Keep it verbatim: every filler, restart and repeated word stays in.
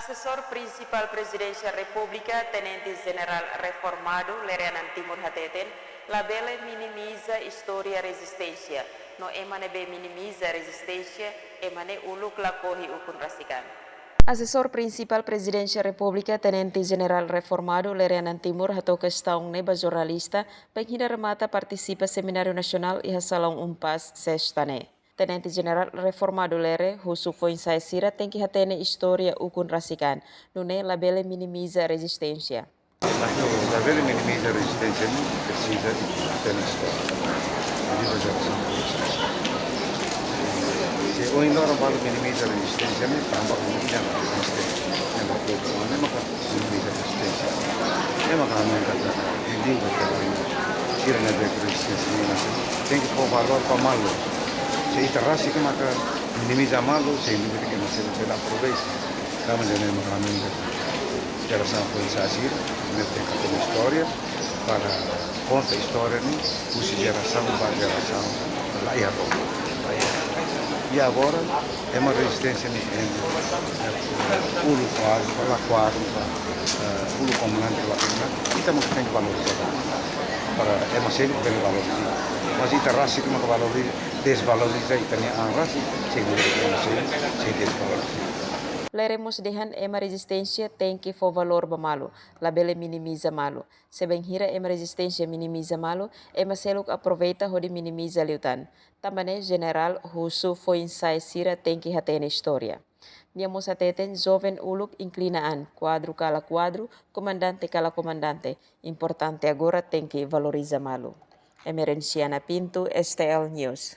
Asesór Prinsipál Prezidénsia Repúblika, Tenente Jenerál Reformadu Lere Anan Timur hateten, labele minimiza istória rezisténsia, no ema ne'ebé minimiza rezisténsia, ema ne'e uluk lakohi ukun rasik an. Asesór Prinsipál Prezidénsia Repúblika, Tenente Jenerál Reformadu Lere Anan Timur hato'o kestaun ne'e ba jornalista, bainhira remata partisipa semináriu nasionál iha Salaun UNPAZ, Sesta ne'e. Tenente Jenerál Reformadu Lere husu foin-sa'e sira tenke hatene istória ukun rasik an, nune'e labele minimiza rezisténsia. Labele minimiza rezisténsia, ne'e presiza hatene istória. Viva jerasaun. Se ohin loron balu minimiza rezisténsia, ne'e tanba rezisténsia, ne'e ba povu, ne'e maka minimiza rezisténsia. Ne'e maka ami kata, indi kata, sira ne'ebé rezisténsia, ne'e tenke fó valór ba malu. Se ita rasik maka minimiza malu, se indi kata, ema seluk bele aproveita. Tanba ne'e maka ami kata, jerasaun foin-sa'e sira, ne'e tenke hatene istória, para konta istória ne'e, husi jerasaun ba jerasaun, la iha rona. La iha. I agora, ema rezisténsia ne'e, eh, uluk kuadru, la kuadru, eh, uluk komandante, la komandante, ita mós tenke valoriza. Para ema seluk bele valoriza. Mas ita rasik maka valoriza, dezvaloriza ita-nia an rasik, sei ema seluk sei dezvaloriza. Lere mós dehan ema rezisténsia tenke fó valór ba malu, labele minimiza malu. Se bainhira ema rezisténsia minimiza malu, ema seluk aproveita hodi minimiza liután. Tanba ne'e Jenerál husu foin-sa'e sira tenke hatene istória. Nia mós hateten joven uluk inklina an, kuadru ka la kuadru, komandante ka la komandante, importante agora tenke valoriza malu. Emerenciana Pinto, S T L News.